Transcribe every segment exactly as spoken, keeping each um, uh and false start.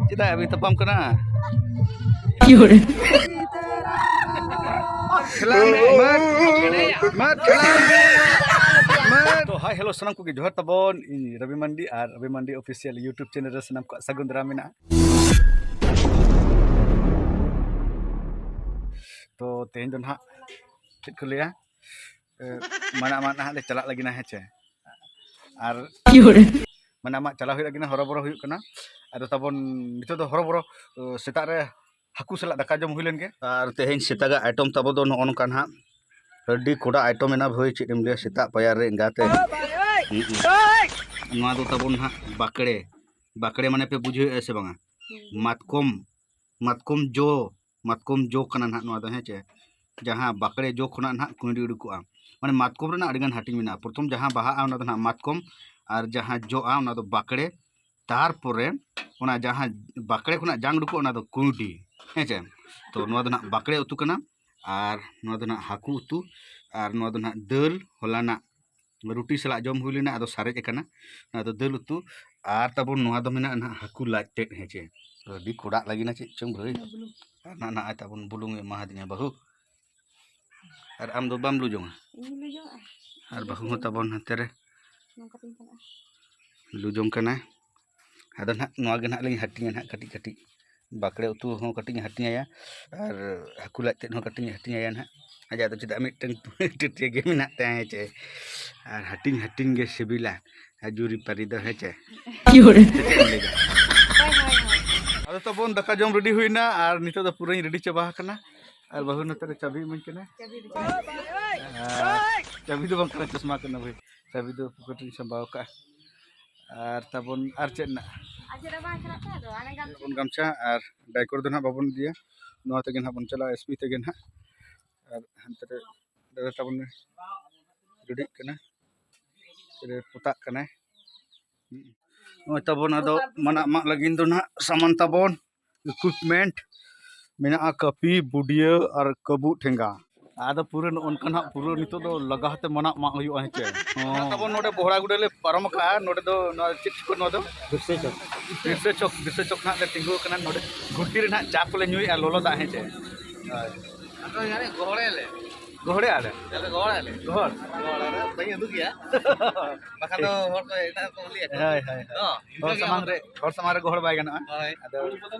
ᱪᱮᱫᱟᱜ ᱵᱤᱱ ᱛᱟᱯᱟᱢ ᱠᱟᱱᱟ? ᱢᱟᱛ, ᱢᱟᱛ, ᱢᱟᱛ᱾ ᱛᱚ ᱦᱟᱭ ᱦᱮᱞᱳ ᱥᱟᱱᱟᱢ ᱠᱚᱜᱮ ᱡᱚᱦᱟᱨ ᱛᱟᱵᱚᱱ, ᱤᱧ ᱨᱚᱵᱤ ᱢᱟᱱᱰᱤ ᱟᱨ ᱨᱚᱵᱤ ᱢᱟᱱᱰᱤ ᱚᱯᱷᱤᱥᱤᱭᱟᱞ YouTube ᱪᱮᱱᱮᱞ ᱨᱮ ᱥᱟᱱᱟᱢ ᱠᱚᱣᱟᱜ ᱥᱟᱹᱜᱩᱱ ᱫᱟᱨᱟᱢ ᱢᱮᱱᱟᱜᱼᱟ᱾ ᱛᱚ ᱛᱮᱦᱮᱧ ᱫᱚ ᱱᱟᱦᱟᱜ ᱪᱮᱫ ᱠᱚ ᱞᱟᱹᱭᱟ, ᱮ, ᱢᱟᱱᱟ ᱢᱟ ᱱᱟᱦᱟᱜ ᱞᱮ ᱪᱟᱞᱟᱜ ᱞᱟᱹᱜᱤᱫ ᱱᱟ, ᱦᱮᱸ ᱪᱮ? ᱟᱨ ᱢᱟᱱᱟ ᱢᱟ ᱪᱟᱞᱟᱣ ᱦᱩᱭᱩᱜ ᱞᱟᱹᱜᱤᱫ ᱱᱟ, ᱦᱚᱨᱚᱵᱚᱨᱚ ᱦᱩᱭᱩᱜ ᱠᱟᱱᱟ᱾ ᱟᱫᱚ ᱛᱟᱵᱚᱱ ᱱᱤᱛᱚᱜ ᱫᱚ ᱦᱚᱨᱚᱵᱚᱨᱚ, ᱮ, ᱥᱮᱛᱟᱜ ᱨᱮ ᱦᱟᱹᱠᱩ ᱥᱟᱞᱟᱜ ᱫᱟᱠᱟ ᱡᱚᱢ ᱦᱩᱭ ᱞᱮᱱ ᱜᱮ᱾ ᱟᱨ ᱛᱮᱦᱮᱧ ᱥᱮᱛᱟᱜᱟᱜ ᱟᱭᱴᱚᱢ ᱛᱟᱵᱚ ᱫᱚ ᱱᱚᱜᱼᱚ ᱱᱚᱝᱠᱟ ᱱᱟᱦᱟᱜ, ᱟᱹᱰᱤ ᱠᱚᱰᱟ ᱟᱭᱴᱚᱢ ᱢᱮᱱᱟᱜᱼᱟ ᱵᱷᱟᱹᱭ, ᱪᱮᱫ ᱮᱢ ᱞᱟᱹᱭᱟ, ᱥᱮᱛᱟᱜ ᱯᱟᱭᱟᱨ ᱨᱮ ᱮᱸᱜᱟᱛᱮ᱾ ᱦᱩᱸ, ᱦᱩᱸ᱾ ᱱᱚᱣᱟ ᱫᱚ ᱛᱟᱵᱚᱱ ᱱᱟᱦᱟᱜ ᱵᱟᱠᱲᱮ, ᱵᱟᱠᱲᱮ ᱢᱟᱱᱮ ᱯᱮ ᱵᱩᱡᱷᱟᱹᱣᱮᱫᱼᱟ ᱥᱮ ᱵᱟᱝᱟ? ᱢᱟᱛᱠᱚᱢ, ᱢᱟᱛᱠᱚᱢ ᱡᱚ, ᱢᱟᱛᱠᱚᱢ ᱡᱚ ᱠᱟᱱᱟ ᱱᱟᱦᱟᱜ ᱱᱚᱣᱟ ᱫᱚ, ᱦᱮᱸ ᱪᱮ? ᱡᱟᱦᱟᱸ ᱵᱟᱠᱲᱮ ᱡᱚ ᱠᱷᱚᱱᱟᱜ ᱱᱟᱦᱟᱜ ᱠᱩᱸᱭᱰᱤ ᱩᱰᱩᱠᱚᱜᱼᱟ᱾ ᱢᱟᱱᱮ ᱢᱟᱛᱠᱚᱢ ᱨᱮᱱᱟᱜ ᱟᱹᱰᱤᱜᱟᱱ ᱦᱟᱹᱴᱤᱧ ᱢᱮᱱᱟᱜᱼᱟ᱾ ᱯᱨᱚᱛᱷᱚᱢ ᱡᱟᱦᱟᱸ ᱵᱟᱦᱟᱜᱼᱟ ᱚᱱᱟ ᱫᱚ ᱱᱟᱦᱟᱜ ᱢᱟᱛᱠᱚᱢ, ᱟᱨ ᱡᱟᱦᱟᱸ ᱡᱚᱜᱼᱟ ᱚᱱᱟ ᱫᱚ ᱵᱟᱠᱲᱮ, ᱛᱟᱨᱯᱚᱨᱮ ᱚᱱᱟ ᱡᱟᱦᱟᱸ ᱵᱟᱠᱲᱮ ᱠᱷᱚᱱᱟᱜ ᱡᱟᱝ ᱩᱰᱩᱠᱚᱜᱼᱟ ᱚᱱᱟ ᱫᱚ ᱠᱩᱸᱭᱰᱤ, ᱦᱮᱸ ᱪᱮ? ᱛᱚ ᱱᱚᱣᱟ ᱫᱚ ᱱᱟᱦᱟᱜ ᱵᱟᱠᱲᱮ ᱩᱛᱩ ᱠᱟᱱᱟ, ᱟᱨ ᱱᱚᱣᱟ ᱫᱚ ᱱᱟᱦᱟᱜ ᱦᱟᱹᱠᱩ ᱩᱛᱩ, ᱟᱨ ᱱᱚᱣᱟ ᱫᱚ ᱱᱟᱦᱟᱜ ᱫᱟᱹᱞ ᱦᱚᱞᱟᱱᱟᱜ ᱨᱩᱴᱤ ᱥᱟᱞᱟᱜ ᱡᱚᱢ ᱦᱩᱭ ᱞᱮᱱᱟ, ᱟᱫᱚ ᱥᱟᱨᱮᱡ ᱟᱠᱟᱱᱟ᱾ ᱚᱱᱟ ᱫᱚ ᱫᱟᱹᱞ ᱩᱛᱩ᱾ ᱟᱨ ᱛᱟᱵᱚᱱ ᱱᱚᱣᱟ ᱫᱚ ᱢᱮᱱᱟᱜᱼᱟ ᱱᱟᱦᱟᱜ ᱦᱟᱹᱠᱩ ᱞᱟᱡ ᱛᱮᱫ, ᱦᱮᱸ ᱪᱮ? ᱟᱹᱰᱤ ᱠᱚᱰᱟᱜ ᱞᱟᱹᱜᱤᱫ ᱱᱟ ᱪᱮᱫ ᱪᱚᱝ ᱵᱷᱟᱹᱭ᱾ ᱵᱩᱞᱩᱝ᱾ ᱟᱨ ᱱᱟᱦᱟᱜ ᱱᱚᱜᱼᱚᱭ ᱛᱟᱵᱚᱱ ᱵᱩᱞᱩᱝ ᱮ ᱮᱢᱟ ᱦᱟᱫᱤᱧᱟ ᱵᱟᱹᱦᱩ᱾ ᱟᱨ ᱟᱢ ᱫᱚ ᱵᱟᱢ ᱞᱩ ᱡᱚᱝᱟ? ᱤᱧ ᱞᱩ ᱡᱚᱝᱟ᱾ ᱟᱨ ᱵᱟᱹᱦᱩ ᱦᱚᱸ ᱛᱟᱵᱚᱱ ᱦᱟᱱᱛᱮ ᱨᱮ ᱱᱚᱝᱠᱟ ᱛᱤᱧ ᱪᱟᱞᱟᱜᱼᱟ᱾ ᱞᱩ ᱡᱚᱝ ᱠᱟᱱᱟᱭ᱾ ᱟᱫᱚ ᱱᱟᱦᱟᱜ ᱱᱚᱣᱟ ᱜᱮ ᱱᱟᱦᱟᱜ ᱞᱤᱧ ᱦᱟᱹᱴᱤᱧᱟ ᱱᱟᱦᱟᱜ ᱠᱟᱹᱴᱤᱡ ᱠᱟᱹᱴᱤᱡ᱾ ᱵᱟᱠᱲᱮ ᱩᱛᱩ ᱦᱚᱸ ᱠᱟᱹᱴᱤᱡ ᱤᱧ ᱦᱟᱹᱴᱤᱧ ᱟᱭᱟ, ᱟᱨ ᱦᱟᱹᱠᱩ ᱞᱟᱡ ᱛᱮᱫ ᱦᱚᱸ ᱠᱟᱹᱴᱤᱡ ᱤᱧ ᱦᱟᱹᱴᱤᱧ ᱟᱭᱟ ᱱᱟᱦᱟᱜ᱾ ᱟᱡᱟᱜ ᱫᱚ ᱪᱮᱫᱟᱜ ᱢᱤᱫᱴᱟᱝ ᱴᱟᱹᱴᱭᱟᱹ ᱜᱮ ᱢᱮᱱᱟᱜ ᱛᱟᱭᱟ, ᱦᱮᱸ ᱪᱮ? ᱟᱨ ᱦᱟᱹᱴᱤᱧ ᱦᱟᱹᱴᱤᱧ ᱜᱮ ᱥᱤᱵᱤᱞᱟ ᱟᱨ ᱡᱩᱨᱤ ᱯᱟᱹᱨᱤ ᱫᱚ, ᱦᱮᱸ ᱪᱮ? ᱪᱮᱫ ᱮᱢ ᱞᱟᱹᱭᱫᱟ? ᱦᱳᱭ, ᱦᱳᱭ, ᱦᱳᱭ᱾ ᱟᱫᱚ ᱛᱟᱵᱚᱱ ᱫᱟᱠᱟ ᱡᱚᱢ ᱨᱮᱰᱤ ᱦᱩᱭᱱᱟ, ᱟᱨ ᱱᱤᱛᱚᱜ ᱫᱚ ᱯᱩᱨᱟᱹᱧ ᱨᱮᱰᱤ ᱪᱟᱵᱟ ᱟᱠᱟᱱᱟ᱾ ᱟᱨ ᱵᱟᱹᱦᱩ ᱱᱚᱛᱮ ᱨᱮ ᱪᱟᱹᱵᱤ ᱤᱢᱟᱹᱧ ᱠᱟᱱᱟ᱾ ᱪᱟᱹᱵᱤ ᱫᱚ ᱪᱟᱹᱵᱤ ᱫᱚ ᱵᱟᱝ ᱠᱟᱱᱟ, ᱪᱚᱥᱢᱟ ᱠᱟᱱᱟ ᱵᱷᱟᱹᱭ᱾ ᱪᱟᱹᱵᱤ ᱫᱚ ᱯᱚᱠᱮᱴ ᱨᱤᱧ ᱥᱟᱢᱵᱟᱣ ᱠᱟᱜᱼᱟ᱾ ᱟᱨ ᱛᱟᱵᱚᱱ ᱟᱨ ᱪᱮᱫ ᱱᱟᱜ? ᱟᱨ ᱪᱮᱫ ᱦᱚᱸ ᱵᱟᱝ ᱠᱟᱱᱟ ᱛᱚ, ᱟᱫᱚ ᱚᱱᱮ ᱜᱟᱢᱪᱷᱟ ᱵᱚᱱ ᱜᱟᱢᱪᱷᱟ ᱟᱨ ᱰᱟᱭᱠᱚᱨ ᱫᱚ ᱱᱟᱦᱟᱜ ᱵᱟᱵᱚᱱ ᱤᱫᱤᱭᱟ᱾ ᱱᱚᱣᱟ ᱛᱮᱜᱮ ᱱᱟᱦᱟᱜ ᱵᱚᱱ ᱪᱟᱞᱟᱜᱼᱟ, ᱮᱥᱯᱤ ᱛᱮᱜᱮ ᱱᱟᱦᱟᱜ᱾ ᱟᱨ ᱦᱟᱱᱛᱮ ᱨᱮ ᱫᱟᱫᱟ ᱛᱟᱵᱚᱱ ᱨᱮᱰᱤᱜ ᱠᱟᱱᱟ, ᱨᱮ ᱯᱚᱛᱟᱜ ᱠᱟᱱᱟᱭ᱾ ᱱᱚᱜᱼᱚᱭ ᱛᱟᱵᱚᱱ ᱟᱫᱚ ᱢᱟᱱᱟᱜ ᱢᱟᱜ ᱞᱟᱹᱜᱤᱫ ᱫᱚ ᱱᱟᱦᱟᱜ ᱥᱟᱢᱟᱱ ᱛᱟᱵᱚᱱ, equipment ᱢᱮᱱᱟᱜᱼᱟ, ᱠᱟᱹᱯᱤ, ᱵᱩᱰᱤᱭᱟᱹ ᱟᱨ ᱠᱟᱹᱵᱩᱜ ᱴᱷᱮᱸᱜᱟ᱾ ᱟᱫᱚ ᱯᱩᱨᱟᱹ ᱱᱚᱜᱼᱚ ᱱᱚᱝᱠᱟ ᱱᱟᱦᱟᱜ ᱯᱩᱨᱟᱹ ᱱᱤᱛᱚᱜ ᱫᱚ ᱞᱟᱜᱟ ᱦᱟᱛᱮ ᱢᱟᱱᱟᱜ ᱢᱟᱜ ᱦᱩᱭᱩᱜᱼᱟ, ᱦᱮᱸ ᱪᱮ? ᱦᱚᱸ᱾ ᱛᱟᱵᱚᱱ ᱱᱚᱰᱮ ᱵᱚᱦᱲᱟ ᱜᱩᱰᱟᱹ ᱞᱮ ᱯᱟᱨᱚᱢ ᱟᱠᱟᱜᱼᱟ᱾ ᱱᱚᱰᱮ ᱫᱚ ᱱᱚᱣᱟ ᱪᱮᱫ ᱪᱚᱠ ᱱᱚᱣᱟ ᱫᱚ? ᱵᱤᱨᱥᱟᱹ ᱪᱚᱠ᱾ ᱵᱤᱨᱥᱟᱹ ᱪᱚᱠ, ᱵᱤᱨᱥᱟᱹ ᱪᱚᱠ ᱱᱟᱦᱟᱜ ᱞᱮ ᱛᱤᱸᱜᱩ ᱟᱠᱟᱱᱟ᱾ ᱱᱚᱰᱮ ᱜᱷᱩᱴᱤ ᱨᱮ ᱱᱟᱦᱟᱜ ᱪᱟ ᱠᱚᱞᱮ ᱧᱩᱭᱮᱫᱼᱟ, ᱞᱚᱞᱚ ᱫᱟᱜ, ᱦᱮᱸ ᱪᱮ? ᱦᱳᱭ᱾ ᱟᱫᱚ ᱭᱟᱨᱮ ᱜᱚᱦᱚᱲᱮ ᱟᱞᱮ᱾ ᱜᱚᱦᱚᱲᱮ ᱟᱞᱮ? ᱟᱞᱮ ᱜᱚᱦᱚᱲ ᱟᱞᱮ᱾ ᱜᱚᱦᱚᱲ? ᱜᱚᱦᱚᱲ ᱟᱞᱮ᱾ ᱵᱟᱹᱧ ᱩᱫᱩᱜ ᱜᱮᱭᱟ᱾ ᱵᱟᱠᱷᱟᱱ ᱫᱚ ᱦᱚᱲ ᱠᱚ ᱮᱴᱟᱜ ᱠᱚ ᱞᱟᱹᱭᱟ ᱠᱚ᱾ ᱦᱳᱭ, ᱦᱳᱭ, ᱦᱳᱭ᱾ ᱦᱚᱸ, ᱦᱚᱲ ᱤᱱᱠᱟᱹ ᱜᱮ ᱥᱟᱢᱟᱝ ᱟᱵᱚ ᱨᱮ, ᱫᱚ᱾ ᱦᱚᱲ ᱥᱟᱢᱟᱝ ᱨᱮ ᱜᱚᱦᱚᱲ ᱵᱟᱭ ᱜᱟᱱᱚᱜᱼᱟ᱾ ᱦᱳᱭ᱾ ᱟᱫᱚ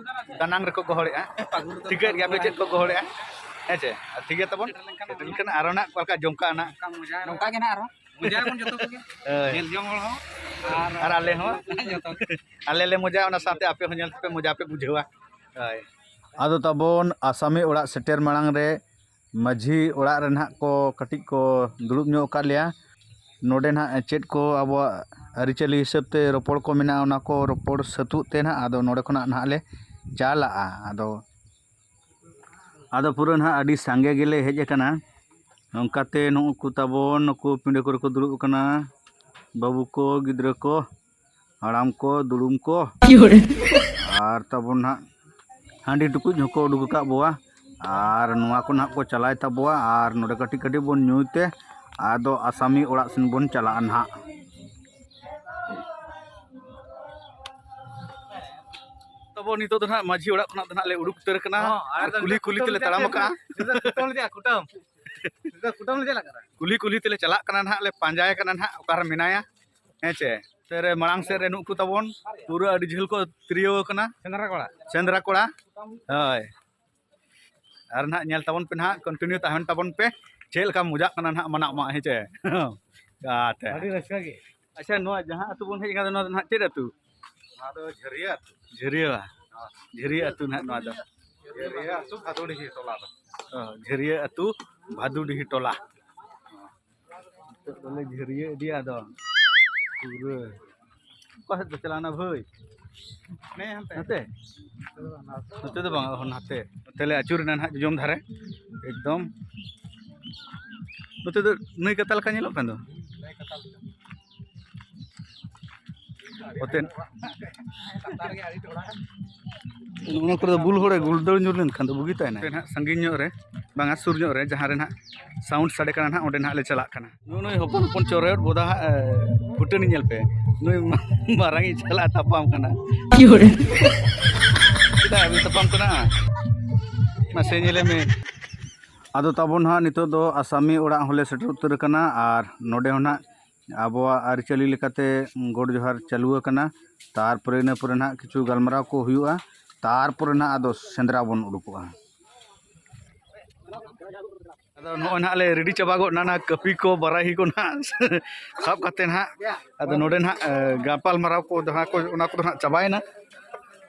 ᱫᱟᱱᱟᱝ ᱨᱮᱠᱚ ᱜᱚᱦᱚᱲᱮᱜᱼᱟ᱾ ᱯᱟᱹᱜᱩᱨ ᱫᱚ ᱴᱷᱤᱠᱟᱹᱭᱮᱫ ᱜᱮᱭᱟ ᱯᱮ ᱪᱮᱫ ᱠᱚ ᱜᱚᱦᱚᱲᱮᱜᱼᱟ? ᱦᱮᱸ ᱪᱮ? ᱟᱨ ᱴᱷᱤᱠ ᱜᱮᱭᱟ ᱛᱟᱵᱚᱱ᱾ ᱥᱮᱴᱮᱨ ᱞᱮᱱᱠᱷᱟᱱ ᱟᱨᱚ ᱱᱟᱜ ᱚᱠᱟ ᱞᱮᱠᱟ ᱡᱚᱢ ᱠᱟᱜᱼᱟ ᱱᱟᱜ᱾ ᱱᱚᱝᱠᱟ ᱜᱮ ᱱᱟᱜ ᱟᱨᱚ᱾ ᱢᱚᱡᱟ ᱟᱵᱚᱱ ᱡᱚᱛᱚ ᱠᱚᱜᱮ᱾ ᱦᱳᱭ᱾ ᱧᱮᱞ ᱡᱚᱝ ᱦᱚᱲ ᱦᱚᱸ᱾ ᱟᱨ ᱟᱨ ᱟᱞᱮ ᱦᱚᱸ᱾ ᱡᱚᱛᱚ ᱜᱮ᱾ ᱟᱞᱮ ᱞᱮ ᱢᱚᱡᱟ, ᱚᱱᱟ ᱥᱟᱶᱛᱮ ᱟᱯᱮ ᱦᱚᱸ ᱧᱮᱞ ᱛᱮᱯᱮ ᱢᱚᱡᱟ ᱯᱮ ᱵᱩᱡᱷᱟᱹᱣᱟ᱾ ᱦᱳᱭ᱾ ᱟᱫᱚ ᱛᱟᱵᱚᱱ ᱟᱥᱟᱢᱤ ᱚᱲᱟᱜ ᱥᱮᱴᱮᱨ ᱢᱟᱲᱟᱝ ᱨᱮ ᱢᱟᱹᱡᱷᱤ ᱚᱲᱟᱜ ᱨᱮ ᱱᱟᱦᱟᱜ ᱠᱚ ᱠᱟᱹᱴᱤᱡ ᱠᱚ ᱫᱩᱲᱩᱵ ᱧᱚᱜ ᱟᱠᱟᱫ ᱞᱮᱭᱟ᱾ ᱱᱚᱰᱮ ᱱᱟᱦᱟᱜ ᱪᱮᱫ ᱠᱚ ᱟᱵᱚᱣᱟᱜ ᱟᱹᱨᱤᱪᱟᱹᱞᱤ ᱦᱤᱥᱟᱹᱵ ᱛᱮ ᱨᱚᱯᱚᱲ ᱠᱚ ᱢᱮᱱᱟᱜᱼᱟ, ᱚᱱᱟ ᱠᱚ ᱨᱚᱯᱚᱲ ᱥᱟᱹᱛᱩᱜ ᱛᱮ ᱱᱟᱦᱟᱜ ᱟᱫᱚ ᱱᱚᱰᱮ ᱠᱷᱚᱱᱟᱜ ᱱᱟᱦᱟᱜ ᱞᱮ ᱪᱟᱞᱟᱜᱼᱟ᱾ ᱟᱫᱚ, ᱟᱫᱚ ᱯᱩᱨᱟᱹ ᱱᱟᱦᱟᱜ ᱟᱹᱰᱤ ᱥᱟᱸᱜᱮ ᱜᱮᱞᱮ ᱦᱮᱡ ᱟᱠᱟᱱᱟ᱾ ᱱᱚᱝᱠᱟᱛᱮ ᱱᱩᱠᱩ ᱛᱟᱵᱚᱱ ᱱᱩᱠᱩ ᱯᱤᱸᱰᱟᱹ ᱠᱚᱨᱮ ᱠᱚ ᱫᱩᱲᱩᱵ ᱟᱠᱟᱱᱟ, ᱵᱟᱹᱵᱩ ᱠᱚ, ᱜᱤᱫᱽᱨᱟᱹ ᱠᱚ, ᱦᱟᱲᱟᱢ ᱠᱚ, ᱫᱩᱲᱩᱢ ᱠᱚ᱾ ᱟᱨ ᱛᱟᱵᱚᱱ ᱱᱟᱦᱟᱜ ᱦᱟᱺᱰᱤ ᱴᱩᱠᱩᱡ ᱦᱚᱸᱠᱚ ᱩᱰᱩᱠ ᱟᱠᱟᱫ ᱵᱚᱣᱟ᱾ ᱟᱨ ᱱᱚᱣᱟ ᱠᱚ ᱱᱟᱦᱟᱜ ᱠᱚ ᱪᱟᱞᱟᱭ ᱛᱟᱵᱚᱣᱟ᱾ ᱟᱨ ᱱᱚᱰᱮ ᱠᱟᱹᱴᱤᱡ ᱠᱟᱹᱴᱤᱡ ᱵᱚᱱ ᱧᱩᱭ ᱛᱮ ᱟᱫᱚ ᱟᱥᱟᱢᱤ ᱚᱲᱟᱜ ᱥᱮᱱ ᱵᱚᱱ ᱪᱟᱞᱟᱜᱼᱟ ᱱᱟᱦᱟᱜ᱾ ᱛᱟᱵᱚ ᱱᱤᱛᱚᱜ ᱫᱚ ᱱᱟᱦᱟᱜ ᱢᱟᱹᱡᱷᱤ ᱚᱲᱟᱜ ᱠᱷᱚᱱᱟᱜ ᱫᱚ ᱱᱟᱦᱟᱜ ᱞᱮ ᱩᱰᱩᱠ ᱩᱛᱟᱹᱨ ᱟᱠᱟᱱᱟ᱾ ᱦᱚᱸ, ᱟᱨ ᱟᱨ ᱫᱚ ᱠᱩᱞᱦᱤ ᱱᱤᱛᱚᱜ ᱠᱩᱞᱦᱤ ᱠᱩᱴᱟᱹᱢ ᱛᱮᱞᱮ ᱛᱟᱲᱟᱢ ᱟᱠᱟᱜᱼᱟ᱾ ᱱᱤᱛᱚᱜ ᱠᱩᱴᱟᱹᱢ ᱞᱮᱫᱮᱭᱟ, ᱠᱩᱴᱟᱹᱢ᱾ ᱱᱤᱛᱚᱜ ᱠᱩᱴᱟᱹᱢ ᱞᱮ ᱪᱟᱞᱟᱜ ᱠᱟᱱᱟ᱾ ᱠᱩᱞᱦᱤ ᱠᱩᱞᱦᱤ ᱛᱮᱞᱮ ᱪᱟᱞᱟᱜ ᱠᱟᱱᱟ ᱱᱟᱦᱟᱜ, ᱞᱮ ᱯᱟᱸᱡᱟᱭᱮ ᱠᱟᱱᱟ ᱱᱟᱦᱟᱜ, ᱚᱠᱟᱨᱮ ᱢᱮᱱᱟᱭᱟ᱾ ᱦᱮᱸ ᱪᱮ? ᱛᱮᱨᱮ ᱢᱟᱲᱟᱝ ᱥᱮᱫ ᱨᱮ ᱱᱩᱠᱩ ᱛᱟᱵᱚᱱ ᱯᱩᱨᱟᱹ ᱟᱹᱰᱤ ᱡᱷᱟᱹᱞ ᱠᱚ ᱛᱤᱨᱭᱟᱹᱣ ᱟᱠᱟᱱᱟ᱾ ᱥᱮᱸᱫᱽᱨᱟ ᱠᱚᱲᱟ᱾ ᱥᱮᱸᱫᱽᱨᱟ ᱠᱚᱲᱟ᱾ ᱦᱳᱭ᱾ ᱟᱨ ᱱᱟᱦᱟᱜ ᱧᱮᱞ ᱛᱟᱵᱚᱱ ᱯᱮ ᱱᱟᱦᱟᱜ, continue ᱛᱟᱦᱮᱱ ᱛᱟᱵᱚᱱ ᱯᱮ᱾ ᱪᱮᱫ ᱞᱮᱠᱟ ᱢᱚᱡᱟᱜ ᱠᱟᱱᱟ ᱱᱟᱦᱟᱜ ᱢᱟᱱᱟᱜ ᱢᱟ, ᱦᱮᱸ ᱪᱮ? ᱜᱟᱛᱮ᱾ ᱟᱹᱰᱤ ᱨᱟᱹᱥᱠᱟᱹ ᱜᱮ᱾ ᱟᱪᱪᱷᱟ, ᱱᱚᱣᱟ ᱡᱟᱦᱟᱸ ᱟᱹᱛᱩ ᱵᱚᱱ ᱦᱮᱡ ᱟᱠᱟᱱᱟ, ᱱᱚᱣᱟ ᱫᱚ ᱱᱟᱦᱟᱜ ᱪᱮᱫ ᱟᱹᱛᱩ? ᱱᱚᱣᱟ ᱫᱚ ᱡᱷᱟᱹᱨᱭᱟᱹ ᱟᱹᱛᱩ᱾ ᱡᱷᱟᱹᱨᱭᱟᱹ᱾ ᱡᱷᱟᱹᱨᱭᱟᱹ ᱟᱹᱛᱩ ᱱᱟᱦᱟᱜ ᱱᱚᱣᱟ ᱫᱚ᱾ ᱡᱷᱟᱹᱨᱭᱟᱹ ᱟᱹᱛᱩ, ᱵᱷᱟᱫᱩᱲᱤ ᱴᱚᱞᱟ ᱫᱚ᱾ ᱚ, ᱡᱷᱟᱹᱨᱭᱟᱹ ᱟᱹᱛᱩ, ᱵᱷᱟᱫᱩᱰᱤᱦᱤ ᱴᱚᱞᱟ᱾ ᱱᱤᱛᱚᱜ ᱫᱚᱞᱮ ᱡᱷᱟᱹᱨᱭᱟᱹ ᱤᱫᱤᱭᱟ ᱟᱫᱚ᱾ ᱯᱩᱨᱟᱹ᱾ ᱚᱠᱟ ᱥᱮᱫ ᱯᱮ ᱪᱟᱞᱟᱣᱱᱟ ᱵᱷᱟᱹᱭ? ᱦᱟᱱᱮ ᱦᱟᱱᱛᱮ᱾ ᱱᱟᱛᱮ? ᱱᱚᱛᱮ ᱫᱚ ᱵᱟᱝ, ᱚ, ᱱᱟᱛᱮ᱾ ᱱᱚᱛᱮ ᱞᱮ ᱟᱹᱪᱩᱨᱮᱱᱟ ᱱᱟᱦᱟᱜ ᱡᱚᱡᱚᱢ ᱫᱷᱟᱨᱮ᱾ ᱮᱠᱫᱚᱢ᱾ ᱱᱚᱛᱮ ᱫᱚ ᱱᱟᱹᱭ ᱠᱟᱛᱟ ᱞᱮᱠᱟ ᱧᱮᱞᱚᱜ ᱠᱟᱱ ᱫᱚ᱾ ᱱᱟᱹᱭ ᱠᱟᱛᱟ ᱞᱮᱠᱟ᱾ ᱚᱛᱮᱱ᱾ ᱞᱟᱛᱟᱨ ᱜᱮ ᱟᱹᱰᱤ ᱴᱚᱲᱟ᱾ ᱚᱱᱟ ᱠᱚᱨᱮ ᱫᱚ ᱵᱩᱞ ᱦᱚᱲᱮ ᱜᱩᱲᱫᱟᱹᱣ ᱧᱩᱨ ᱞᱮᱱᱠᱷᱟᱱ ᱫᱚ ᱵᱩᱜᱤ ᱛᱟᱭᱱᱟ᱾ ᱱᱚᱛᱮ ᱱᱟᱦᱟᱜ ᱥᱟᱺᱜᱤᱧ ᱧᱚᱜ ᱨᱮ, ᱵᱟᱝᱟ, ᱥᱩᱨ ᱧᱚᱜ ᱨᱮ ᱡᱟᱦᱟᱸ ᱨᱮ ᱱᱟᱦᱟᱜ sound ᱥᱟᱰᱮ ᱠᱟᱱᱟ ᱱᱟᱦᱟᱜ, ᱚᱸᱰᱮ ᱱᱟᱦᱟᱜ ᱞᱮ ᱪᱟᱞᱟᱜ ᱠᱟᱱᱟ᱾ ᱱᱩᱭ, ᱱᱩᱭ ᱦᱚᱯᱚᱱ ᱦᱚᱯᱚᱱ ᱪᱚᱨᱮᱴ ᱵᱚᱫᱟ ᱦᱟᱸᱜ, ᱮ, ᱯᱷᱩᱴᱟᱹᱱᱤ ᱧᱮᱞ ᱯᱮ᱾ ᱱᱩᱭ ᱢᱟ-, ᱢᱟᱨᱟᱝ ᱤᱡ ᱪᱟᱞᱟᱜ ᱛᱟᱯᱟᱢ ᱠᱟᱱᱟ᱾ ᱪᱮᱫᱟᱜ ᱵᱤᱱ ᱛᱟᱯᱟᱢ ᱠᱟᱱᱟ? ᱢᱟᱥᱮ ᱧᱮᱞᱮ ᱢᱮ᱾ ᱟᱫᱚ ᱛᱟᱵᱚᱱ ᱦᱟᱸᱜ ᱱᱤᱛᱚᱜ ᱫᱚ ᱟᱥᱟᱢᱤ ᱚᱲᱟᱜ ᱦᱚᱸᱞᱮ ᱥᱮᱴᱮᱨ ᱩᱛᱟᱹᱨ ᱟᱠᱟᱱᱟ, ᱟᱨ ᱱᱚᱰᱮ ᱦᱚᱸ ᱱᱟᱦᱟᱜ ᱟᱵᱚᱣᱟᱜ ᱟᱹᱨᱤᱪᱟᱹᱞᱤ ᱞᱮᱠᱟᱛᱮ ᱜᱚᱰ ᱡᱚᱦᱟᱨ ᱪᱟᱹᱞᱩ ᱟᱠᱟᱱᱟ᱾ ᱛᱟᱨᱯᱚᱨᱮ ᱤᱱᱟᱹ ᱯᱚᱨᱮ ᱱᱟᱦᱟᱜ ᱠᱤᱪᱷᱩ ᱜᱟᱞᱢᱟᱨᱟᱣ ᱠᱚ ᱦᱩᱭᱩᱜᱼᱟ, ᱛᱟᱨᱯᱚᱨᱮ ᱱᱟᱦᱟᱜ ᱟᱫᱚ ᱥᱮᱸᱫᱽᱨᱟ ᱵᱚᱱ ᱩᱰᱩᱠᱚᱜᱼᱟ᱾ ᱟᱫᱚ ᱱᱚᱜᱼᱚᱭ ᱱᱟᱦᱟᱜ ᱞᱮ ᱨᱮᱰᱤ ᱪᱟᱵᱟ ᱜᱚᱫ ᱱᱟ, ᱱᱟ ᱠᱟᱹᱯᱤ ᱠᱚ, ᱵᱟᱨᱟᱦᱤ ᱠᱚ ᱱᱟᱦᱟᱜ ᱥᱟᱵ ᱠᱟᱛᱮ ᱱᱟᱦᱟᱜ᱾ ᱟᱫᱚ ᱱᱚᱰᱮ ᱱᱟᱦᱟᱜ, ᱮ, ᱜᱟᱯᱟᱞ ᱢᱟᱨᱟᱣ ᱠᱚ ᱡᱟᱦᱟᱸ ᱠᱚ, ᱚᱱᱟ ᱠᱚᱫᱚ ᱱᱟᱦᱟᱜ ᱪᱟᱵᱟᱭᱮᱱᱟ᱾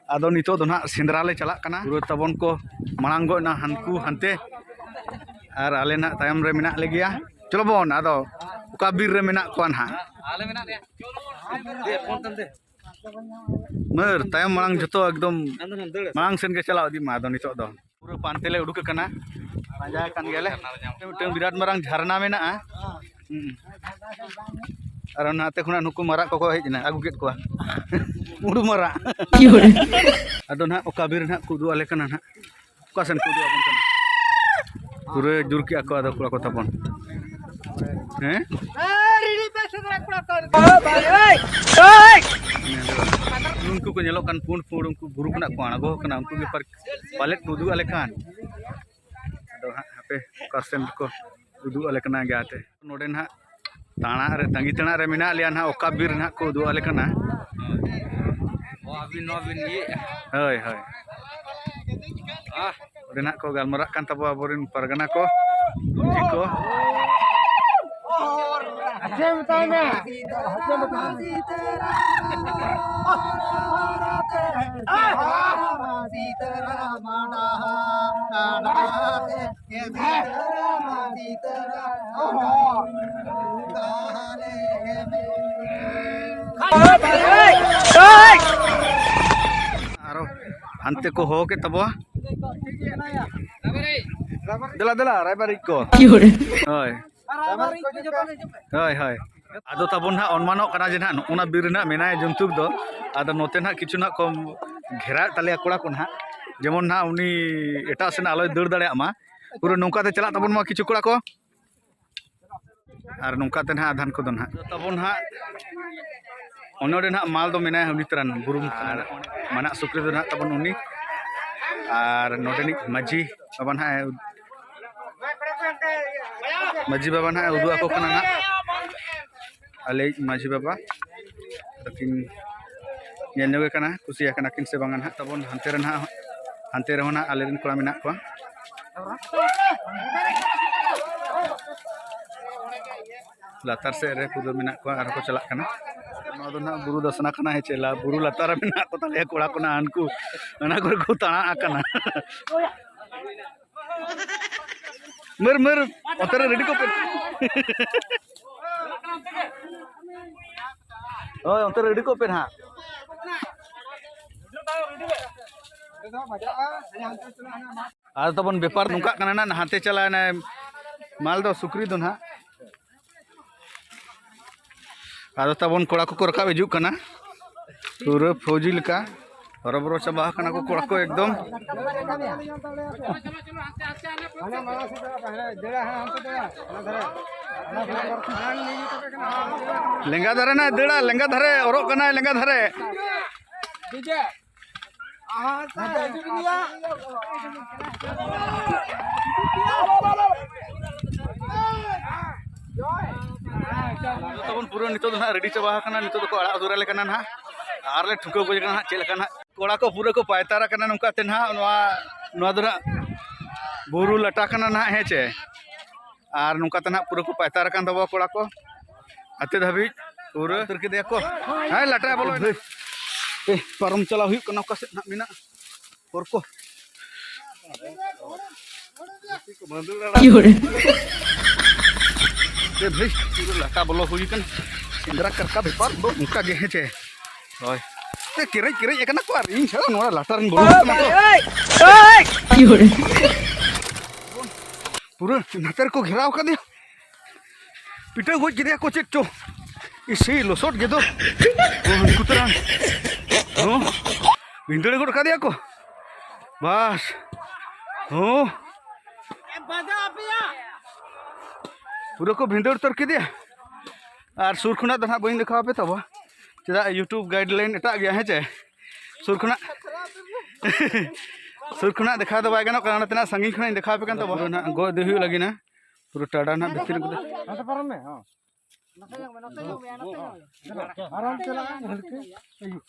ᱟᱫᱚ ᱱᱤᱛᱚᱜ ᱫᱚ ᱱᱟᱦᱟᱜ ᱥᱮᱸᱫᱽᱨᱟ ᱞᱮ ᱪᱟᱞᱟᱜ ᱠᱟᱱᱟ᱾ ᱯᱩᱨᱟᱹ ᱛᱟᱵᱚᱱ ᱠᱚ ᱢᱟᱲᱟᱝ ᱜᱚᱫ ᱮᱱᱟ ᱦᱟᱱᱠᱩ ᱦᱟᱱᱛᱮ, ᱟᱨ ᱟᱞᱮ ᱱᱟᱦᱟᱜ ᱛᱟᱭᱚᱢ ᱨᱮ ᱢᱮᱱᱟᱜ ᱞᱮᱜᱮᱭᱟ᱾ ᱪᱚᱞᱚ ᱵᱚᱱ, ᱟᱫᱚ ᱚᱠᱟ ᱵᱤᱨ ᱨᱮ ᱢᱮᱱᱟᱜ ᱠᱚᱣᱟ ᱱᱟᱦᱟᱜ? ᱢᱟᱹᱨ, ᱛᱟᱭᱚᱢ ᱢᱟᱲᱟᱝ ᱡᱷᱚᱛᱚ ᱮᱠᱫᱚᱢ ᱢᱟᱲᱟᱝ ᱥᱮᱱ ᱜᱮ ᱪᱟᱞᱟᱣ ᱤᱫᱤᱜ ᱢᱟ᱾ ᱟᱫᱚ ᱱᱤᱛᱚᱜ ᱫᱚ ᱯᱩᱨᱟᱹ ᱯᱟᱱᱛᱮ ᱞᱮ ᱩᱰᱩᱠ ᱟᱠᱟᱱᱟ, ᱯᱟᱸᱡᱟ ᱟᱠᱟᱱ ᱜᱮᱭᱟᱞᱮ᱾ ᱢᱤᱫᱴᱟᱝ ᱵᱤᱨᱟᱴ ᱢᱟᱨᱟᱝ ᱡᱷᱟᱨᱱᱟ ᱢᱮᱱᱟᱜᱼᱟ᱾ ᱦᱩᱸ᱾ ᱟᱨ ᱚᱱᱟᱛᱮ ᱠᱷᱚᱱᱟᱜ ᱱᱩᱠᱩ ᱢᱟᱨᱟᱜ ᱠᱚᱠᱚ ᱦᱮᱡ ᱮᱱᱟ, ᱟᱹᱜᱩ ᱠᱮᱫ ᱠᱚᱣᱟ᱾ ᱩᱲᱩ ᱢᱟᱨᱟᱜ᱾ ᱟᱫᱚ ᱱᱟᱦᱟᱜ ᱚᱠᱟ ᱵᱤᱨ ᱱᱟᱦᱟᱜ ᱠᱚ ᱩᱫᱩᱜ ᱟᱞᱮ ᱠᱟᱱᱟ ᱱᱟᱦᱟᱜ, ᱚᱠᱟ ᱥᱮᱱ ᱠᱚ ᱩᱫᱩᱜ ᱟᱵᱚᱱ ᱠᱟᱱᱟ᱾ ᱯᱩᱨᱟᱹ ᱡᱳᱨ ᱠᱮᱜᱼᱟ ᱠᱚ ᱟᱫᱚ ᱠᱚᱲᱟ ᱠᱚ ᱛᱟᱵᱚᱱ᱾ ᱦᱮᱸ? ᱩᱱᱠᱩ ᱠᱚ ᱧᱮᱞᱚᱜ ᱠᱟᱱ ᱯᱩᱸᱰ ᱯᱩᱸᱰ, ᱩᱱᱠᱩ ᱵᱩᱨᱩ ᱠᱷᱚᱱᱟᱜ ᱠᱚ ᱟᱬᱜᱚ ᱟᱠᱟᱱᱟ, ᱩᱱᱠᱩ ᱜᱮ ᱯᱟᱨ-, ᱯᱟᱞᱮᱫ ᱠᱚ ᱩᱫᱩᱜ ᱟᱞᱮ ᱠᱟᱱ᱾ ᱟᱫᱚ ᱦᱟᱸᱜ ᱦᱟᱯᱮ ᱚᱠᱟ ᱥᱮᱱ ᱠᱚ ᱩᱫᱩᱜ ᱟᱞᱮ ᱠᱟᱱᱟ ᱜᱟᱛᱮ᱾ ᱱᱚᱰᱮ ᱱᱟᱦᱟᱜ ᱛᱟᱬᱟᱜ ᱨᱮ, ᱛᱟᱺᱜᱤ ᱛᱟᱬᱟᱜ ᱨᱮ ᱢᱮᱱᱟᱜ ᱞᱮᱭᱟ ᱱᱟᱦᱟᱜ, ᱚᱠᱟ ᱵᱤᱨ ᱨᱮ ᱱᱟᱦᱟᱜ ᱠᱚ ᱩᱫᱩᱜ ᱟᱞᱮ ᱠᱟᱱᱟ᱾ ᱚ, ᱟᱹᱵᱤᱱ ᱱᱚᱣᱟ ᱵᱤᱱ ᱤᱭᱟᱹᱭᱮᱫᱼᱟ? ᱦᱳᱭ, ᱦᱳᱭ᱾ ᱟᱦ᱾ ᱚᱸᱰᱮ ᱱᱟᱦᱟᱜ ᱠᱚ ᱜᱟᱞᱢᱟᱨᱟᱜ ᱠᱟᱱ ᱛᱟᱵᱚᱣᱟ ᱟᱵᱚᱨᱮᱱ ᱯᱟᱨᱜᱟᱱᱟ ᱠᱚ, ᱢᱟᱹᱡᱷᱤ ᱠᱚ᱾ ᱟᱨᱚ ᱦᱟᱱᱛᱮ ᱠᱚ ᱦᱚᱦᱚ ᱠᱮᱫ ᱛᱟᱵᱚᱣᱟ᱾ ᱫᱮᱞᱟ, ᱫᱮᱞᱟ, ᱨᱟᱭᱵᱟᱨᱤᱡ ᱠᱚ᱾ ᱦᱳᱭ᱾ ᱦᱳᱭ, ᱦᱳᱭ᱾ ᱟᱫᱚ ᱛᱟᱵᱚᱱ ᱱᱟᱦᱟᱜ ᱚᱱᱢᱟᱱᱚᱜ ᱠᱟᱱᱟ ᱡᱮ ᱱᱟᱦᱟᱜ ᱱᱚᱜᱼᱚ ᱱᱟ ᱵᱤᱨ ᱨᱮᱱᱟᱜ ᱢᱮᱱᱟᱭ ᱡᱚᱱᱛᱩᱠ ᱫᱚ᱾ ᱟᱫᱚ ᱱᱚᱛᱮ ᱱᱟᱦᱟᱜ ᱠᱤᱪᱷᱩ ᱱᱟᱦᱟᱜ ᱠᱚ ᱜᱷᱮᱨᱟᱣᱮᱫ ᱛᱟᱞᱮᱭᱟ ᱠᱚᱲᱟ ᱠᱚ ᱱᱟᱦᱟᱜ, ᱡᱮᱢᱚᱱ ᱱᱟᱦᱟᱜ ᱩᱱᱤ ᱮᱴᱟᱜ ᱥᱮᱱ ᱟᱞᱚᱭ ᱫᱟᱹᱲ ᱫᱟᱲᱮᱭᱟᱜ ᱢᱟ᱾ ᱯᱩᱨᱟᱹ ᱱᱚᱝᱠᱟ ᱛᱮ ᱪᱟᱞᱟᱜ ᱛᱟᱵᱚᱱ ᱢᱟ ᱠᱤᱪᱷᱩ ᱠᱚᱲᱟ ᱠᱚ᱾ ᱟᱨ ᱱᱚᱝᱠᱟ ᱛᱮ ᱱᱟᱦᱟᱜ ᱟᱫᱷᱟᱱ ᱠᱚᱫᱚ ᱱᱟᱦᱟᱜ ᱛᱟᱵᱚᱱ ᱱᱟᱦᱟᱜ ᱚᱱᱮ ᱚᱸᱰᱮ ᱱᱟᱦᱟᱜ ᱢᱟᱞ ᱫᱚ ᱢᱮᱱᱟᱭᱟ ᱩᱱᱤ ᱛᱟᱨᱟᱱ ᱵᱩᱨᱩᱢ ᱠᱟᱱᱟ᱾ ᱢᱟᱱᱟᱜ ᱥᱩᱠᱨᱤ ᱫᱚ ᱱᱟᱦᱟᱜ ᱛᱟᱵᱚᱱ ᱩᱱᱤ᱾ ᱟᱨ ᱱᱚᱰᱮᱱᱤᱡ ᱢᱟᱹᱡᱷᱤ ᱵᱟᱵᱟ ᱱᱟᱦᱟᱜ ᱮ ᱩᱫ-, ᱢᱟᱹᱡᱷᱤ ᱵᱟᱵᱟ ᱱᱟᱦᱟᱜ ᱮ ᱩᱫᱩᱜ ᱟᱠᱚ ᱠᱟᱱᱟ ᱱᱟᱦᱟᱜ᱾ ᱟᱞᱮᱭᱤᱡ ᱢᱟᱹᱡᱷᱤ ᱵᱟᱵᱟ ᱛᱟᱹᱠᱤᱱ ᱧᱮᱞ ᱧᱚᱜᱮ ᱠᱟᱱᱟ, ᱠᱩᱥᱤᱭᱟᱠᱟᱱᱟ ᱠᱤᱱ ᱥᱮ ᱵᱟᱝᱟ ᱱᱟᱦᱟᱜ᱾ ᱛᱟᱵᱚᱱ ᱦᱟᱱᱛᱮ ᱨᱮ ᱱᱟᱦᱟᱜ, ᱦᱟᱱᱛᱮ ᱨᱮᱦᱚᱸ ᱱᱟᱦᱟᱜ ᱟᱞᱮᱨᱮᱱ ᱠᱚᱲᱟ ᱢᱮᱱᱟᱜ ᱠᱚᱣᱟ᱾ ᱞᱟᱛᱟᱨ ᱥᱮᱫ ᱨᱮ ᱯᱩᱨᱟᱹ ᱢᱮᱱᱟᱜ ᱠᱚᱣᱟ, ᱟᱨᱦᱚᱸ ᱠᱚ ᱪᱟᱞᱟᱜ ᱠᱟᱱᱟ᱾ ᱱᱚᱣᱟ ᱫᱚ ᱱᱟᱦᱟᱜ ᱵᱩᱨᱩ ᱫᱟᱥᱱᱟ ᱠᱟᱱᱟ, ᱦᱮᱸ ᱪᱮ? ᱞᱟ-, ᱵᱩᱨᱩ ᱞᱟᱛᱟᱨ ᱨᱮ ᱢᱮᱱᱟᱜ ᱠᱚ ᱛᱟᱞᱮᱭᱟ ᱠᱚᱲᱟ ᱠᱚ ᱱᱟᱦᱟᱜ, ᱦᱟᱱᱠᱩ ᱚᱱᱟ ᱠᱚᱨᱮ ᱠᱚ ᱛᱟᱬᱟ ᱟᱠᱟᱱᱟ᱾ ᱢᱟᱹᱨ, ᱢᱟᱹᱨ, ᱚᱱᱛᱮ ᱨᱮ ᱨᱮᱰᱤ ᱠᱚᱜ ᱯᱮ᱾ ᱦᱳᱭ, ᱚᱱᱛᱮ ᱨᱮ ᱨᱮᱰᱤ ᱠᱚᱜ ᱯᱮ ᱱᱟᱦᱟᱜ᱾ ᱟᱫᱚ ᱛᱟᱵᱚᱱ ᱵᱮᱯᱟᱨ ᱱᱚᱝᱠᱟᱜ ᱠᱟᱱᱟ ᱱᱟᱦᱟᱜ, ᱦᱟᱱᱛᱮ ᱪᱟᱞᱟᱣᱮᱱᱟᱭ ᱢᱟᱞ ᱫᱚ ᱥᱩᱠᱨᱤ ᱫᱚ ᱱᱟᱦᱟᱜ᱾ ᱟᱫᱚ ᱛᱟᱵᱚᱱ ᱠᱚᱲᱟ ᱠᱚᱠᱚ ᱨᱟᱠᱟᱵ ᱦᱤᱡᱩᱜ ᱠᱟᱱᱟ, ᱯᱩᱨᱟᱹ ᱯᱷᱳᱣᱡᱤ ᱞᱮᱠᱟ᱾ ᱦᱚᱨᱚᱵᱚᱨᱚ ᱪᱟᱵᱟ ᱟᱠᱟᱱᱟ ᱠᱚ ᱠᱚᱲᱟ ᱠᱚ ᱮᱠᱫᱚᱢ᱾ ᱞᱮᱸᱜᱟ ᱫᱷᱟᱨᱮ ᱱᱟᱭ ᱫᱟᱹᱲᱟ, ᱞᱮᱸᱜᱟ ᱫᱷᱟᱨᱮ ᱚᱨᱚᱜ ᱠᱟᱱᱟᱭ, ᱞᱮᱸᱜᱟ ᱫᱷᱟᱨᱮ᱾ ᱛᱟᱵᱚᱱ ᱯᱩᱨᱟᱹ ᱱᱤᱛᱚᱜ ᱫᱚ ᱱᱟᱦᱟᱜ ᱨᱮᱰᱤ ᱪᱟᱵᱟ ᱟᱠᱟᱱᱟ᱾ ᱱᱤᱛᱚᱜ ᱫᱚᱠᱚ ᱟᱲᱟᱜ ᱩᱛᱟᱹᱨ ᱟᱞᱮ ᱠᱟᱱᱟ ᱱᱟᱦᱟᱜ, ᱟᱨ ᱞᱮ ᱴᱷᱩᱠᱟᱹᱣ ᱜᱚᱡ ᱠᱟᱱᱟ ᱱᱟᱦᱟᱜ ᱪᱮᱫ ᱞᱮᱠᱟ ᱱᱟᱦᱟᱜ᱾ ᱠᱚᱲᱟ ᱠᱚ ᱯᱩᱨᱟᱹ ᱠᱚ ᱯᱟᱭᱛᱟᱨ ᱟᱠᱟᱱᱟ ᱱᱚᱝᱠᱟ ᱛᱮ ᱱᱟᱦᱟᱜ᱾ ᱱᱚᱣᱟ, ᱱᱚᱣᱟ ᱫᱚ ᱱᱟᱦᱟᱜ ᱵᱩᱨᱩ ᱞᱟᱴᱟ ᱠᱟᱱᱟ ᱱᱟᱦᱟᱜ, ᱦᱮᱸ ᱪᱮ? ᱟᱨ ᱱᱚᱝᱠᱟ ᱛᱮ ᱱᱟᱦᱟᱜ ᱯᱩᱨᱟᱹ ᱠᱚ ᱯᱟᱭᱛᱟᱨ ᱟᱠᱟᱱ ᱛᱟᱵᱚᱣᱟ ᱠᱚᱲᱟ ᱠᱚ᱾ ᱦᱟᱱᱛᱮ ᱫᱷᱟᱹᱵᱤᱡ ᱯᱩᱨᱟᱹ ᱩᱛᱟᱹᱨ ᱠᱮᱫᱮᱭᱟ ᱠᱚ᱾ ᱦᱮᱸ, ᱞᱟᱴᱟ ᱵᱚᱞᱚᱭᱮᱱᱟ᱾ ᱮ, ᱯᱟᱨᱚᱢ ᱪᱟᱞᱟᱣ ᱦᱩᱭᱩᱜ ᱠᱟᱱᱟ ᱚᱠᱟ ᱥᱮᱫ ᱱᱟᱦᱟᱜ ᱢᱮᱱᱟᱜᱼᱟ ᱦᱚᱨ ᱠᱚ᱾ ᱮ ᱵᱷᱟᱹᱭ, ᱯᱩᱨᱟᱹ ᱞᱟᱴᱟ ᱵᱚᱞᱚ ᱦᱩᱭ ᱠᱟᱱᱟ᱾ ᱥᱮᱸᱫᱽᱨᱟ ᱠᱟᱨᱠᱟ ᱵᱮᱯᱟᱨ ᱫᱚ ᱚᱱᱠᱟ ᱜᱮ, ᱦᱮᱸ ᱪᱮ? ᱦᱳᱭ᱾ ᱮ, ᱠᱮᱨᱮᱡ ᱠᱮᱨᱮᱡ ᱟᱠᱟᱱᱟ ᱠᱚ ᱟᱨ ᱤᱧ ᱪᱷᱟᱲᱟ ᱱᱚᱣᱟ ᱞᱟᱴᱟ ᱨᱤᱧ ᱵᱚᱞᱚ ᱠᱟᱱᱟ ᱛᱚ᱾ ᱯᱩᱨᱟᱹ ᱱᱟᱛᱮ ᱨᱮᱠᱚ ᱜᱷᱮᱨᱟᱣ ᱠᱟᱫᱮᱭᱟ᱾ ᱯᱤᱴᱟᱹ ᱜᱚᱡ ᱠᱮᱫᱮᱭᱟ ᱠᱚ ᱪᱮᱫ ᱪᱚ᱾ ᱤᱥᱤ ᱞᱚᱥᱚᱫ ᱜᱮᱫᱚ᱾ ᱚ, ᱦᱟᱹᱱᱠᱩ ᱛᱟᱨᱟᱝ᱾ ᱦᱚᱸ᱾ ᱵᱷᱤᱸᱫᱟᱹᱲ ᱜᱚᱫ ᱠᱟᱫᱮᱭᱟ ᱠᱚ᱾ ᱵᱟᱥ᱾ ᱦᱚᱸ᱾ ᱯᱩᱨᱟᱹ ᱠᱚ ᱵᱷᱤᱸᱫᱟᱹᱲ ᱩᱛᱟᱹᱨ ᱠᱮᱫᱮᱭᱟ᱾ ᱟᱨ ᱥᱩᱨ ᱠᱷᱚᱱᱟᱜ ᱫᱚ ᱱᱟᱦᱟᱜ ᱵᱟᱹᱧ ᱫᱮᱠᱷᱟᱣ ᱟᱯᱮ ᱛᱟᱵᱚ᱾ ᱪᱮᱫᱟᱜ YouTube guideline ᱮᱴᱟᱜ ᱜᱮᱭᱟ, ᱦᱮᱸ ᱪᱮ? ᱥᱩᱨ ᱠᱷᱚᱱᱟᱜ ᱥᱩᱨ ᱠᱷᱚᱱᱟᱜ ᱫᱮᱠᱷᱟᱣ ᱫᱚ ᱵᱟᱭ ᱜᱟᱱᱚᱜ ᱠᱟᱱᱟ, ᱚᱱᱟᱛᱮ ᱱᱟᱜ ᱥᱟᱺᱜᱤᱧ ᱠᱷᱚᱱᱟᱜ ᱤᱧ ᱫᱮᱠᱷᱟᱣ ᱟᱯᱮ ᱠᱟᱱ ᱛᱟᱵᱚᱱᱟ᱾ ᱯᱩᱨᱟᱹ ᱱᱟᱜ ᱜᱚᱜ ᱤᱫᱤ ᱦᱩᱭᱩᱜ ᱞᱟᱹᱜᱤᱫ ᱱᱟ᱾ ᱯᱩᱨᱟᱹ ᱴᱟᱰᱟ ᱱᱟᱜ ᱵᱷᱤᱛᱤᱨ ᱠᱚᱫᱚ᱾ ᱦᱟᱱᱛᱮ ᱯᱟᱨᱚᱢ ᱢᱮ, ᱦᱚᱸ᱾ ᱟᱨᱟᱢ ᱪᱟᱞᱟᱜᱼᱟ, ᱦᱟᱹᱞᱠᱟᱹ᱾ ᱟᱭᱩ᱾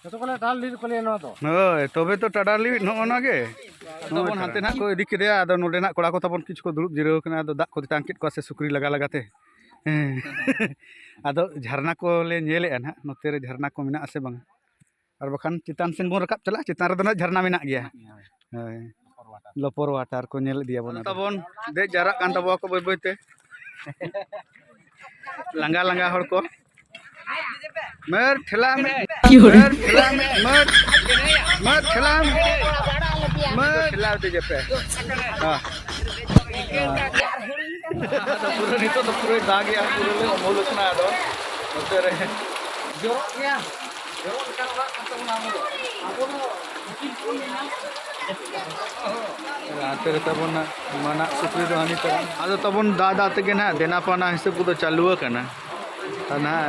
ᱡᱚᱛᱚ ᱠᱚᱞᱮ ᱰᱟᱞ ᱞᱤᱨ ᱠᱚ ᱞᱟᱹᱭᱟ ᱱᱚᱣᱟ ᱫᱚ᱾ ᱦᱳᱭ, ᱛᱚᱵᱮ ᱛᱚ ᱴᱟᱰᱟ ᱞᱤᱨ ᱱᱚᱜᱼᱚ ᱱᱚᱣᱟ ᱜᱮ᱾ ᱛᱟᱵᱚᱱ ᱦᱟᱱᱛᱮ ᱱᱟᱜ ᱠᱚ ᱤᱫᱤ ᱠᱮᱫᱮᱭᱟ, ᱟᱫᱚ ᱱᱚᱰᱮ ᱱᱟᱜ ᱠᱚᱲᱟ ᱠᱚ ᱛᱟᱵᱚᱱ ᱠᱤᱪᱷᱩ ᱠᱚ ᱫᱩᱲᱩᱵ ᱡᱤᱨᱟᱹᱣ ᱠᱟᱱᱟ, ᱟᱫᱚ ᱫᱟᱜ ᱠᱚ ᱛᱮᱛᱟᱝ ᱠᱮᱫ ᱠᱚᱣᱟ ᱥᱮ ᱥᱩᱠᱨᱤ ᱞᱟᱜᱟ ᱞᱟᱜᱟ ᱛᱮ᱾ ᱦᱮᱸ᱾ ᱟᱫᱚ ᱡᱷᱟᱨᱱᱟ ᱠᱚᱞᱮ ᱧᱮᱞᱮᱜᱼᱟ ᱱᱟᱦᱟᱜ, ᱱᱚᱛᱮ ᱨᱮ ᱡᱷᱟᱨᱱᱟ ᱠᱚ ᱢᱮᱱᱟᱜᱼᱟ ᱥᱮ ᱵᱟᱝ? ᱟᱨ ᱵᱟᱠᱷᱟᱱ ᱪᱮᱛᱟᱱ ᱥᱮᱱ ᱵᱚᱱ ᱨᱟᱠᱟᱵ ᱪᱟᱞᱟᱜᱼᱟ, ᱪᱮᱛᱟᱱ ᱨᱮᱫᱚ ᱱᱟᱦᱟᱜ ᱡᱷᱟᱨᱱᱟ ᱢᱮᱱᱟᱜ ᱜᱮᱭᱟ᱾ ᱦᱳᱭ᱾ ᱞᱚᱯᱚᱨ ᱣᱟᱴᱟᱨ ᱠᱚ ᱧᱮᱞ ᱤᱫᱤᱭᱟᱵᱚᱱ ᱟᱫᱚ᱾ ᱛᱟᱵᱚᱱ ᱫᱮᱡ ᱡᱟᱣᱨᱟᱜ ᱠᱟᱱ ᱛᱟᱵᱚᱣᱟ ᱠᱚ ᱵᱟᱹᱭ ᱵᱟᱹᱭ ᱛᱮ᱾ ᱞᱟᱸᱜᱟ ᱞᱟᱸᱜᱟ ᱦᱚᱲ ᱠᱚ᱾ ᱢᱟᱹᱨ ᱴᱷᱮᱞᱟ ᱢᱮ, ᱢᱟᱹᱨ ᱴᱷᱮᱞᱟ ᱢᱮ, ᱢᱟᱹᱨ, ᱢᱟᱹᱨ ᱴᱷᱮᱞᱟ ᱢᱮ, ᱢᱟᱹᱨ ᱴᱷᱮᱞᱟ ᱤᱫᱤ ᱡᱮᱯᱮ᱾ ᱦᱮᱸ᱾ ᱦᱮᱸ᱾ ᱟᱫᱚ ᱯᱩᱨᱟᱹ ᱱᱤᱛᱚᱜ ᱫᱚ ᱯᱩᱨᱟᱹᱭ ᱫᱟᱜᱮᱜᱼᱟ, ᱯᱩᱨᱟᱹ ᱞᱮ ᱩᱢᱩᱞ ᱠᱟᱱᱟ᱾ ᱟᱫᱚ ᱱᱚᱛᱮ ᱨᱮ ᱡᱚᱨᱚᱜ ᱜᱮᱭᱟ, ᱡᱚᱨᱚᱜ ᱞᱮᱠᱟᱱ ᱚᱲᱟᱜ ᱠᱟᱱ ᱛᱟᱵᱚᱱᱟ ᱟᱵᱚ ᱫᱚ᱾ ᱟᱵᱚ ᱫᱚ ᱦᱟᱱᱛᱮ ᱨᱮ ᱛᱟᱵᱚᱱ ᱱᱟᱜ ᱢᱟᱱᱟᱜ ᱥᱩᱠᱨᱤ ᱫᱚ ᱦᱟᱹᱱᱤ ᱛᱟᱨᱟ᱾ ᱟᱫᱚ ᱛᱟᱵᱚᱱ ᱫᱟᱜ ᱫᱟᱜ ᱛᱮᱜᱮ ᱱᱟᱜ ᱫᱮᱱᱟ ᱯᱟᱣᱱᱟ ᱦᱤᱥᱟᱹᱵ ᱠᱚᱫᱚ ᱪᱟᱹᱞᱩ ᱟᱠᱟᱱᱟ᱾ ᱟᱨ ᱱᱟᱜ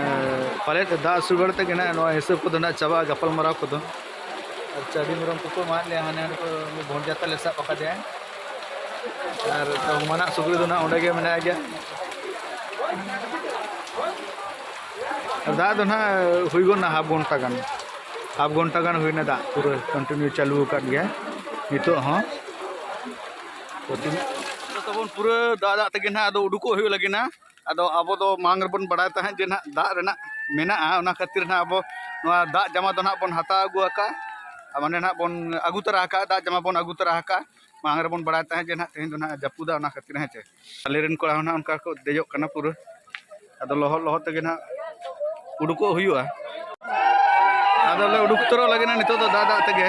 ᱯᱟᱞᱮᱫ ᱫᱟᱜ ᱥᱩᱜᱟᱹᱲ ᱛᱮᱜᱮ ᱱᱟᱜ ᱱᱚᱣᱟ ᱦᱤᱥᱟᱹᱵ ᱠᱚᱫᱚ ᱱᱟᱜ ᱪᱟᱵᱟᱜᱼᱟ ᱜᱟᱯᱟᱞᱢᱟᱨᱟᱣ ᱠᱚᱫᱚ᱾ ᱟᱨ ᱪᱟᱹᱰᱤ ᱢᱮᱨᱚᱢ ᱠᱚᱠᱚ ᱢᱟᱜ ᱞᱮᱭᱟ, ᱦᱟᱱᱮ ᱦᱟᱸᱰᱮ ᱠᱚ ᱩᱱᱤ ᱵᱷᱚᱸᱰᱡᱟᱛᱟ ᱞᱮ ᱥᱟᱵ ᱟᱠᱟᱫᱮᱭᱟ᱾ ᱟᱨ ᱛᱚ ᱢᱟᱱᱟᱜ ᱥᱩᱠᱨᱤ ᱫᱚ ᱱᱟᱜ ᱚᱸᱰᱮ ᱜᱮ ᱢᱮᱱᱟᱭ ᱜᱮᱭᱟ᱾ ᱟᱨ ᱫᱟᱜ ᱫᱚ ᱱᱟᱜ ᱦᱩᱭ ᱜᱚᱫ ᱱᱟ ᱦᱟᱯ ᱜᱷᱚᱱᱴᱟ ᱜᱟᱱ᱾ ᱦᱟᱯ ᱜᱷᱚᱱᱴᱟ ᱜᱟᱱ ᱦᱩᱭᱱᱟ, ᱫᱟᱜ ᱯᱩᱨᱟᱹ continue ᱪᱟᱹᱞᱩ ᱟᱠᱟᱫ ᱜᱮᱭᱟ ᱱᱤᱛᱚᱜ ᱦᱚᱸ᱾ ᱛᱚ ᱛᱤᱱᱟᱹᱜ ᱛᱟᱵᱚᱱ ᱯᱩᱨᱟᱹ ᱫᱟᱜ ᱫᱟᱜ ᱛᱮᱜᱮ ᱱᱟᱜ ᱟᱫᱚ ᱩᱰᱩᱠᱚᱜ ᱦᱩᱭᱩᱜ ᱞᱟᱹᱜᱤᱫ ᱱᱟ᱾ ᱟᱫᱚ ᱟᱵᱚ ᱫᱚ ᱢᱟᱲᱟᱝ ᱨᱮᱵᱚᱱ ᱵᱟᱲᱟᱭ ᱛᱟᱦᱮᱸᱫ ᱡᱮ ᱱᱟᱜ ᱫᱟᱜ ᱨᱮᱱᱟᱜ ᱢᱮᱱᱟᱜᱼᱟ, ᱚᱱᱟ ᱠᱷᱟᱹᱛᱤᱨ ᱱᱟᱜ ᱟᱵᱚ ᱱᱚᱣᱟ ᱫᱟᱜ ᱡᱟᱢᱟ ᱫᱚ ᱱᱟᱜ ᱵᱚᱱ ᱦᱟᱛᱟᱣ ᱟᱹᱜᱩ ᱟᱠᱟᱫᱼᱟ᱾ ᱟᱨ ᱢᱟᱱᱮ ᱱᱟᱜ ᱵᱚᱱ ᱟᱹᱜᱩ ᱛᱚᱨᱟ ᱟᱠᱟᱫᱼᱟ, ᱫᱟᱜ ᱡᱟᱢᱟ ᱵᱚᱱ ᱟᱹᱜᱩ ᱛᱚᱨᱟ ᱟᱠᱟᱫᱼᱟ᱾ ᱢᱟᱲᱟᱝ ᱨᱮᱵᱚᱱ ᱵᱟᱲᱟᱭ ᱛᱟᱦᱮᱸᱫ ᱡᱮ ᱱᱟᱜ ᱛᱮᱦᱮᱧ ᱫᱚ ᱱᱟᱜ ᱡᱟᱹᱯᱩᱫᱟ, ᱚᱱᱟ ᱠᱷᱟᱹᱛᱤᱨ, ᱦᱮᱸ ᱪᱮ᱾ ᱟᱞᱮ ᱨᱮᱱ ᱠᱚᱲᱟ ᱦᱚᱸ ᱱᱟᱜ ᱚᱱᱠᱟ ᱠᱚ ᱫᱮᱡᱚᱜ ᱠᱟᱱᱟ ᱯᱩᱨᱟᱹ᱾ ᱟᱫᱚ ᱞᱚᱦᱚᱫ ᱞᱚᱦᱚᱫ ᱛᱮᱜᱮ ᱱᱟᱜ ᱩᱰᱩᱠᱚᱜ ᱦᱩᱭᱩᱜᱼᱟ᱾ ᱟᱫᱚ ᱞᱮ ᱩᱰᱩᱠ ᱩᱛᱟᱹᱨᱚᱜ ᱞᱟᱹᱜᱤᱫ ᱱᱟᱜ ᱱᱤᱛᱚᱜ ᱫᱚ ᱫᱟᱜ ᱫᱟᱜ ᱛᱮᱜᱮ᱾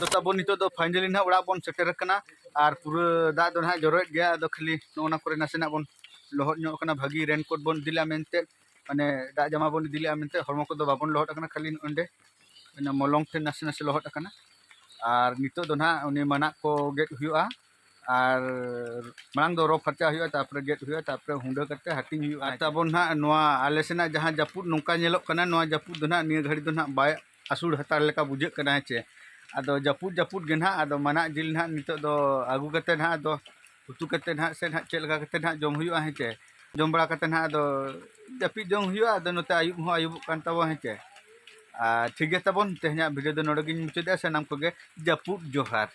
ᱛᱟᱵᱚᱱ ᱱᱤᱛᱚᱜ ᱫᱚ finally ᱱᱟᱦᱟᱜ ᱚᱲᱟᱜ ᱵᱚᱱ ᱥᱮᱴᱮᱨ ᱟᱠᱟᱱᱟ᱾ ᱟᱨ ᱯᱩᱨᱟᱹ ᱫᱟᱜ ᱫᱚ ᱱᱟᱦᱟᱜ ᱡᱚᱨᱚᱭᱮᱫ ᱜᱮᱭᱟ, ᱟᱫᱚ ᱠᱷᱟᱹᱞᱤ ᱱᱚᱜᱼᱚ ᱱᱟ ᱠᱚᱨᱮ ᱱᱟᱥᱮᱱᱟᱜ ᱵᱚᱱ ᱞᱚᱦᱚᱫ ᱧᱚᱜ ᱟᱠᱟᱱᱟ᱾ ᱵᱷᱟᱹᱜᱤ raincoat ᱵᱚᱱ ᱤᱫᱤ ᱞᱮᱜᱼᱟ ᱢᱮᱱᱛᱮ, ᱢᱟᱱᱮ ᱫᱟᱜ ᱡᱟᱢᱟ ᱵᱚᱱ ᱤᱫᱤ ᱞᱮᱜᱼᱟ ᱢᱮᱱᱛᱮ ᱦᱚᱲᱢᱚ ᱠᱚᱫᱚ ᱵᱟᱵᱚᱱ ᱞᱚᱦᱚᱫ ᱟᱠᱟᱱᱟ, ᱠᱷᱟᱹᱞᱤ ᱱᱚᱸᱰᱮ ᱚᱱᱟ ᱢᱚᱞᱚᱝ ᱴᱷᱮᱱ ᱱᱟᱥᱮ ᱱᱟᱥᱮ ᱞᱚᱦᱚᱫ ᱟᱠᱟᱱᱟ᱾ ᱟᱨ ᱱᱤᱛᱚᱜ ᱫᱚ ᱱᱟᱦᱟᱜ ᱩᱱᱤ ᱢᱟᱱᱟᱜ ᱠᱚ ᱜᱮᱫ ᱦᱩᱭᱩᱜᱼᱟ᱾ ᱟᱨ ᱢᱟᱲᱟᱝ ᱫᱚ ᱨᱚ ᱯᱷᱟᱨᱪᱟ ᱦᱩᱭᱩᱜᱼᱟ, ᱛᱟᱨᱯᱚᱨᱮ ᱜᱮᱫ ᱦᱩᱭᱩᱜᱼᱟ, ᱛᱟᱨᱯᱚᱨᱮ ᱦᱩᱸᱰᱟᱹ ᱠᱟᱛᱮ ᱦᱟᱹᱴᱤᱧ ᱦᱩᱭᱩᱜᱼᱟ᱾ ᱟᱨ ᱛᱟᱵᱚᱱ ᱱᱟᱦᱟᱜ ᱱᱚᱣᱟ ᱟᱞᱮ ᱥᱮᱱᱟᱜ ᱡᱟᱦᱟᱸ ᱡᱟᱹᱯᱩᱫ ᱱᱚᱝᱠᱟ ᱧᱮᱞᱚᱜ ᱠᱟᱱᱟ, ᱱᱚᱣᱟ ᱡᱟᱹᱯᱩᱫ ᱫᱚ ᱱᱟᱦᱟᱜ ᱱᱤᱭᱟᱹ ᱜᱷᱟᱹᱲᱤ ᱫᱚ ᱱᱟᱦᱟᱜ ᱵᱟᱭ ᱟᱹᱥᱩᱲ ᱦᱟᱛᱟᱲ ᱞᱮᱠᱟ ᱵᱩᱡᱷᱟᱹᱜ ᱠᱟᱱᱟ, ᱦᱮᱸ ᱪᱮ? ᱟᱫᱚ ᱡᱟᱹᱯᱩᱫ ᱡᱟᱹᱯᱩᱫ ᱜᱮ ᱱᱟᱦᱟᱜ, ᱟᱫᱚ ᱢᱟᱱᱟᱜ ᱡᱤᱞ ᱱᱟᱦᱟᱜ ᱱᱤᱛᱚᱜ ᱫᱚ ᱟᱹᱜᱩ ᱠᱟᱛᱮ ᱱᱟᱦᱟᱜ ᱟᱫᱚ ᱩᱛᱩ ᱠᱟᱛᱮ ᱱᱟᱦᱟᱜ ᱥᱮ ᱱᱟᱦᱟᱜ ᱪᱮᱫ ᱞᱮᱠᱟ ᱠᱟᱛᱮ ᱱᱟᱦᱟᱜ ᱡᱚᱢ ᱦᱩᱭᱩᱜᱼᱟ, ᱦᱮᱸ ᱪᱮ? ᱡᱚᱢ ᱵᱟᱲᱟ ᱠᱟᱛᱮ ᱱᱟᱦᱟᱜ ᱟᱫᱚ ᱡᱟᱹᱯᱤᱫ ᱡᱚᱝ ᱦᱩᱭᱩᱜᱼᱟ᱾ ᱟᱫᱚ ᱱᱚᱛᱮ ᱟᱹᱭᱩᱵ ᱦᱚᱸ ᱟᱹᱭᱩᱵᱚᱜ ᱠᱟᱱ ᱛᱟᱵᱚᱱᱟ, ᱦᱮᱸ ᱪᱮ? ᱟᱨ ᱴᱷᱤᱠ ᱜᱮᱭᱟ ᱛᱟᱵᱚᱱ, ᱛᱮᱦᱮᱧᱟᱜ video ᱫᱚ ᱱᱚᱰᱮ ᱜᱤᱧ ᱢᱩᱪᱟᱹᱫᱮᱜᱼᱟ᱾ ᱥᱟᱱᱟᱢ ᱠᱚᱜᱮ ᱡᱟᱹᱯᱩᱫ ᱡᱚᱦᱟᱨ᱾